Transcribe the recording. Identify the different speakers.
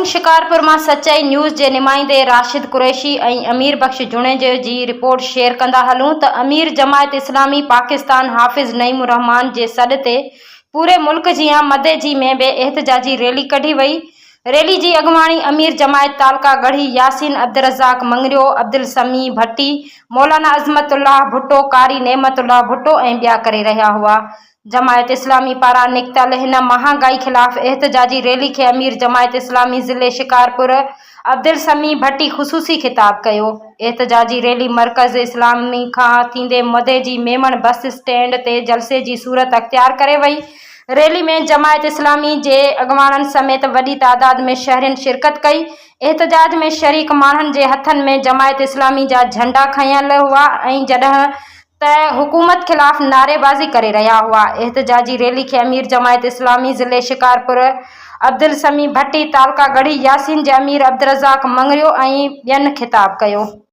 Speaker 1: ناظرين شڪارپور مان سچائي نيوز جي نمائندي راشد قريشي ۽ امير بخش جوڻيجو جي رپورٽ شيئر ڪندا هلون ته امير جماعت اسلامي پاڪستان حافظ نعيم الرحمان جي سڏ تي پوري ملڪ جيان مدئجي ۾ به احتجاجي ريلي ڪڍي وئي ريلي جي اڳواڻي امير جماعت تعلقه ڳڙهي ياسين عبدالرزاق مڱريو، عبدالسميع ڀٽي، مولانا عظمت الله ڀٽو، قاري نعمت الله ڀٽو ۽ ٻيا ڪري رهيا هئا. جماعت اسلامي پاران نڪتل هن مهانگائي خلاف احتجاجي ريلي کي امير جماعت اسلامي ضلعي شڪارپور عبدالسميع ڀٽي خصوصي خطاب ڪيو. احتجاجي ريلي مرڪز اسلامي کان ٿيندي مدئجي ميمڻ بس اسٽينڊ تي جلسي جي صورت اختيار ڪري وئي. ريلي ۾ جماعت اسلامي جي اڳواڻن سميت وڏي تعداد ۾ شهرين شرڪت ڪئي. احتجاج ۾ شريڪ ماڻهن جي هٿن ۾ جماعت اسلامي جا جهنڊا کنيل هئا ۽ جڏهن ته حڪومت خلاف نعريبازي ڪري رهيا هئا. احتجاجي ريلي کي امير جماعت اسلامي ضلعي شڪارپور عبدالسميع ڀٽي، تعلقه ڳڙهي ياسين جي امير عبدالرزاق مڱريو ۽ ٻين خطاب ڪيو.